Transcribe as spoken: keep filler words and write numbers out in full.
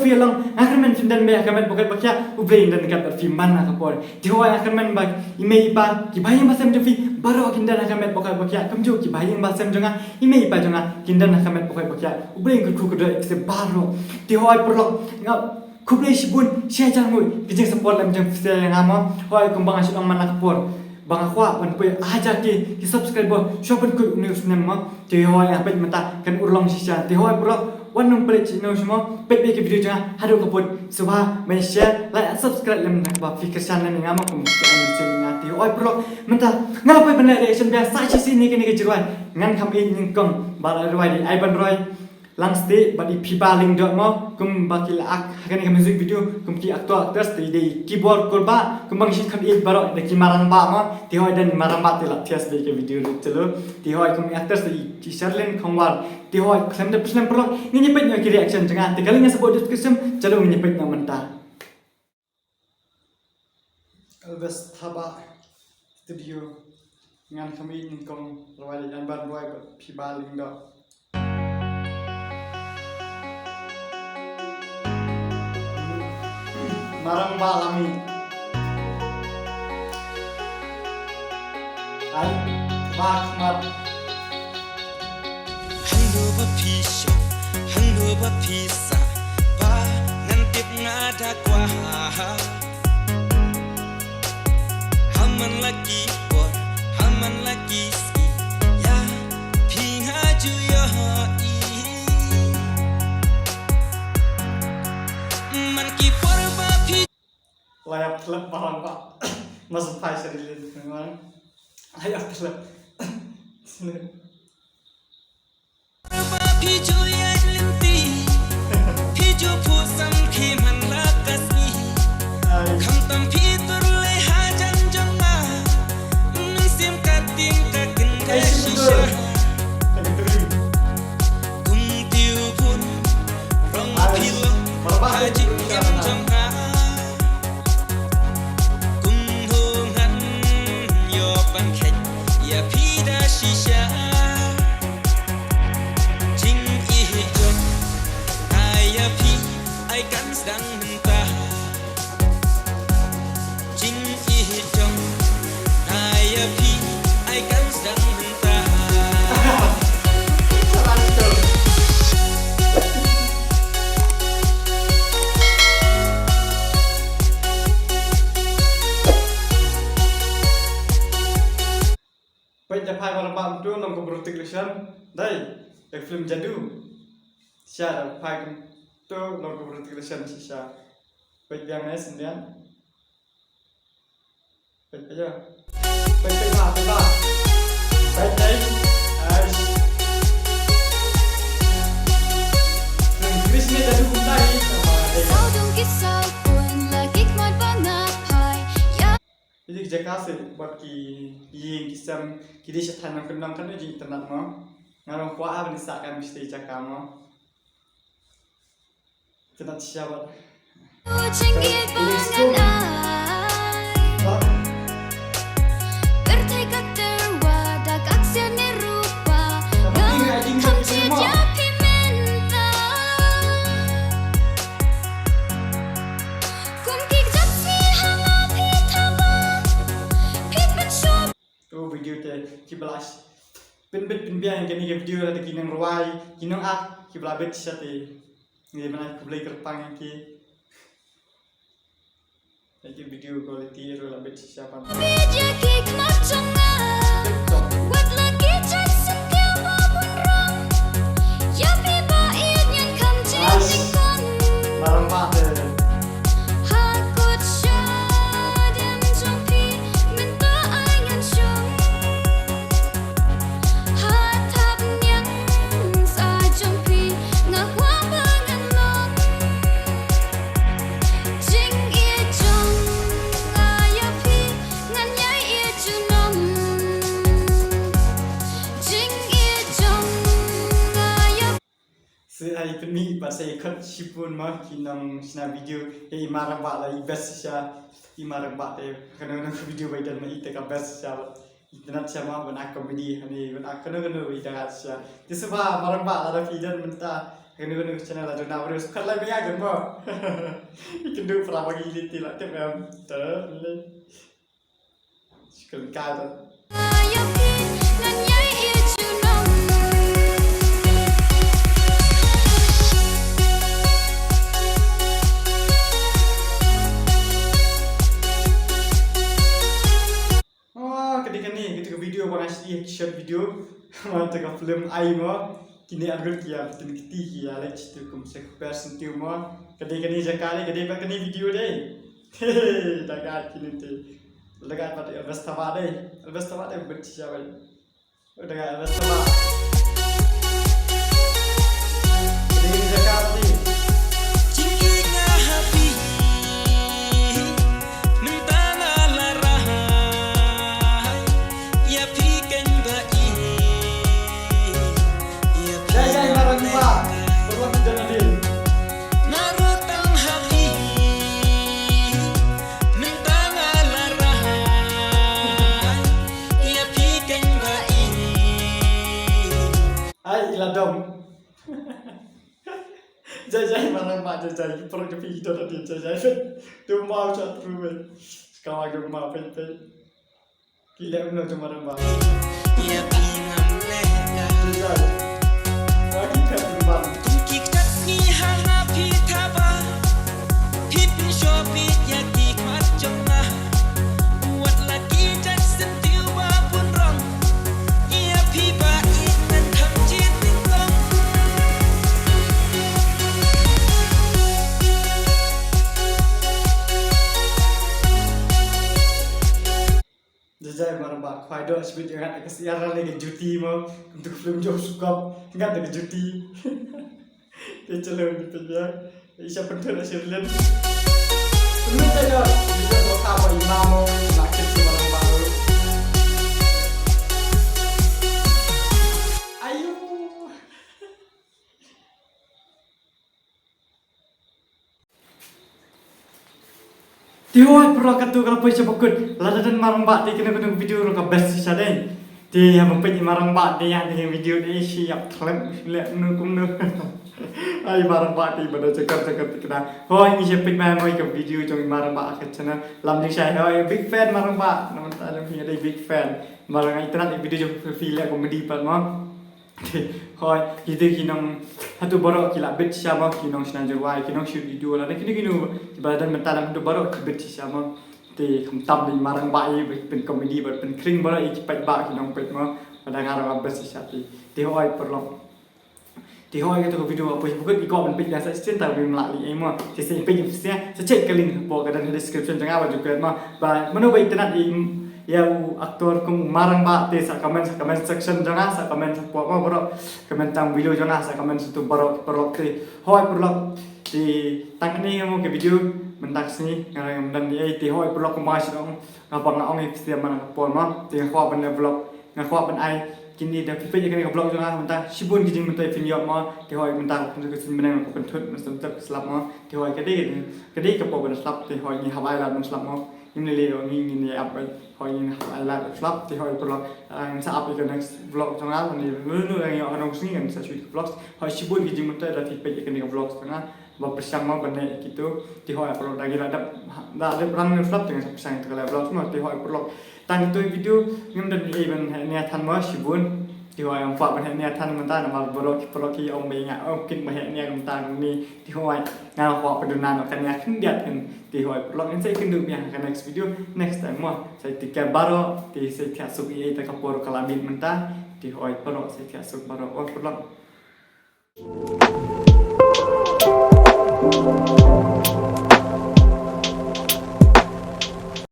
Ïa long, nga kyrmen phin don beit ha ka met ba koit ba khiah, U Blei un don ryngkat bad phi man la ka por. Te hooid nga kyrmen ba i mei i pa, ki bahaïing bahasem jong phi baroh kin don ha ka met ba koit ba khiah, kumjuh ki bahaïing bahasem jong nga, i mei i pa jong nga kin don ha ka met ba koit ba khiah. U Blei un kyrkhu kyrdoh ïa phi baroh. Te hooid paralok, nga khublei shibun, shi hajar nguh ki jingsupport lem jong phi ïa nga mo. Hooid kumba nga shu ong man la ka por ba nga kwah ban poi hajar K ki subscriber shuwa ban kut une u snem mo. Te hooid nga peit mynta kan urlong shisha. Te hooid paralok, wat nym pynleit shuh mo, peit beit ki video jong nga haduh ka pud. Sngewbha ban share, like and subscribe lem na kaba phi kyrshan lem ïa nga mo, kum phi ai mynsiem ïa nga. Te hooid paralok, mynta nga la poi ban leh reaction biang sa shisien ïa kane ka jingrwai Ngan Kham Ïeit Nyngkong ba la rwai da i Ivan Roy Langstieh bad i Phiba Lyngdoh mo, kumba ki la act ha kane ka music video kum ki actor actress. Te i dei i Kibor Kurbah, kumba ngi shu kham ïeit baroh da ki marangbah mo. Te hooid don marangbah te la thias beit ka video ruh te lo. Te hooid kum actress te i Sherlyn Khongwar. Te hooid khlem da pynslem paralok, ngin ïa peit noh ki reaction jong nga. Te ka link nga sa buh description, chalo ngin ïa peit noh mynta. Elvis Thabah Studio. Ngan Kham Ïeit Nyngkong, rwai da i Ivan Roy bad Phiba Lyngdoh. Marangbah la mih. Ai, ba khmat. Hangno ba phi shong, hangno ba phi sah, ba ngan tip nga da kwah. Ha man la ki por, ha man la ki sngi, ïa phi nga ju ïohi. Man ki por ba phi. La ïap tlep marangbah. Mas phai sha ri lin. La ïap tlep. Ba phi ju ïaid lynti, phi ju phuh samrkhie man la ka sngi. Ai. Khamtam phi tur leh hajan jong nga, mynsiem ka tieng ka kynda shisha. Kum tiew bun rong phi long ha jingim jong nga. Kumno ngan ïoh ban khet ïa phi da shisha. Jingïeit jong nga ïa phi ai kan sdang mynta. Jingïeit jong nga ïa phi ai kan sdang mynta. Peit da phai ba rambam tu nong ko brotik lisham. Dai, ek film jadu. Sha da phai kum tu nong ko brotik lisham shisha. Peit biang ne sendian. Peit, peit, peit, peit, peit, peit. Peit, peit. Ais. Chris ne jadu kumta hi. Saw dong ki saw pun la ki khmat ba nga phai. Ya. Ki jaka se bad ki ïing ki sem ki dei sha thaiñ nongkyndong kan jing internet mo. Nga long kwah ban sah kan mesti jaka mo. Kena siapa? Jingïeit ba ngan ai. Pyrthei ka tyrwa da ka ksiar ne rupa. Ngam kham jied ïa phi mynta. Kum ki kjat sngi ha nga phi thaba. Phi pynshop. Oh, video te ki ba la pynbit pynbiang ïa kane ka video, lada ki nongrwai, ki nongak ki ba la bit shisha te. Ngi ban ai khublei kyrpang ïa ki. Ïa ki video quality ruh la bit shisha pan. Bit ïa ki khmat jong nga. Wat la ki jait syntiew ba bun rong. Ïa phi ba ïeit ngan kham jied nyngkong. Nice. Maram ba te. Ha kut shadem jong phi mynta ai ngan shong. Ha thap niang sa jong phi nga kwah ba ngan long. Jingïeit jong nga ïa phi ngan ïai ïeit junom. Jingïeit jong nga ïa Sa ai pynmih bad sa ai khot shibun ma ki nong shna video ïa i Maram Bah la i best shisha. I Maram Bah te kano kano ka video ba i don ma i te ka best shisha. I tnat shisha ma ban act comedy hani ban act kano kano ba i tnat shisha. Te sngewbha Maram Bah lada phi don mynta Kano kano ka channel la duna bro, subscribe like ba ïa ka mo. Ïa kynduh para ba ngi liti la tip em. Te le. Subscribe ka. Oh, ka dei kane, kata ka video ba nga shim, short video. Kata ka film ai mo. Kine ar ngut ki ïa pyntin kti ki ïa leit sha tu kum se kper sha tu mo. Ka dei kane jaka dei, ka dei ba kane video dei. He, da ka kine te. Da ka pat Elvis Taba dei. Elvis Taba dei bit sha bai. Da ka Elvis Taba. Ka dei kane jaka dei. Jingïeit nga ha phi, mynta nga la rah ïa phi keiñ ba ïeit. Ïa phi. Jai jai Marangbah, Pyrlok Janadin. Nga ruh tang ha phi, mynta nga la rah ïa phi keiñ ba ïeit. Ai, i la dom. Jai jai Marangbah, jai jai, ki pyrlok jong phi ki don hadien, jai jai. Tu mau cha tru wei. Ska wa jong ma peit peit. Ki leh kumno jong Marangbah. Ïa phi ngam leh ka. Jai jai. Wa ki phet kumban. Kum ki kjat ngi ha nga phi thaba. Phi pynshoh phi ïa ki khmat jong nga. Wat la ki jait syntiew ba bun rong. Ïa phi ba ïeit ngan kham jied nyngkong. Jai jai Marangbah, khwai doh shibit ïa ngat ka syiar lane ka juti mo. Kumtu ka film jong Sukop, ngat ka juti. Te chalo ni pynbiang. Isha pynthut asha len. Pynthut ayo. Video ko ka ba imamo. Lakit si Marangbah. Ayo. Te hoi pyrlok, katu ka la poi sha ba kut. Lada don Marangbah te kane ka video ruh ka best shisha dei. Te haba peit i Marangbah te ïa te video te shi ïap thlep shi leh kumno kumno. Ai Marangbah te ba da jakar jakar te kena. Hoi ngi sha peit mai mai ka video jong i Marangbah ka channel. Lam jingshai hoi big fan Marangbah. Namar ta jong ngi dei big fan. Marangbah internet video jong phi leh comedy pat mo. Hoi, kita ki nong, hato baroh ki la bit shisha mo, ki nong shna jyrwai, ki nong shoot video lane kino kino, kiba la don mynta lem hato baroh ki bit shisha mo. Te khamtam dei Marangbah i pyn comedy bad pynkhring baroh i ki paidbah ki nongpeit mo. Bad nga ruh nga bit shisha te. Te hoi pyrlok. Te hoi kata ka video ka poi sha ba kut, i kwah ban peit ïa sa shisien tang ba im lah leh ei mo. Te sa peit ïa sa check ka link hapoh ka don ha description jong nga ba ju klet mo. Ba mano ba internet i ïa u actor kum u Marangbah te sa comment, sa comment section jong nga, sa comment support mo baroh, comment tang below jong nga, sa comment sha tu baroh pyrlok te. Hoi pyrlok te tang kane mo ka video mynta ka sngi nga ngam don ei te hoi pyrlok kumba shu ong nga ba nga ong ïa phi te man ka por mo te nga kwah ban leh vlog, nga kwah ban ai kine da phi peit ïa kane ka vlog jong nga mynta shibun ki jingmyntoi phin ïoh mo te hoi mynta ka pynthut ka sngi bneng ka pynthut mynta ka slap mo te hoi ka dei ka dei ka por ban slap te hoi ngi hap ai lad ban slap mo. Ngin leh ïa ngi ngin ïa ap bai hoi ngin hap ai lad slap te hoi pyrlok. Ngin sa ap ïa ka next vlog jong nga lane lulu lane ïa ka nong sngi ngin sa shoot ka vlog. Hoi shibun ki jingmyntoi da phi peit ïa kane ka vlog jong nga ba pyrshang mo ba ne kitu te hoi pyrlok da ngi la dep da dep rang slap te ngin sa pyrshang ïa ka vlog mo te hoi pyrlok. Tang kitu video ngim don ei ban heh nia than mo shibun. Te hoi ym kwah ban heh nia than mynta namar baroh ki pyrlok ki ong ba nga ong kin ba heh nia mynta ni. Te hoi nga kwah ba duna no ka nia khyndiat kan. Te hoi pyrlok ngin sa ïakynduh biang ha ka next video next time mo. Sa take care baroh te sa thiah suk ei ei te ka por ka la miet mynta. Te hoi pyrlok sa thiah suk baroh oh pyrlok.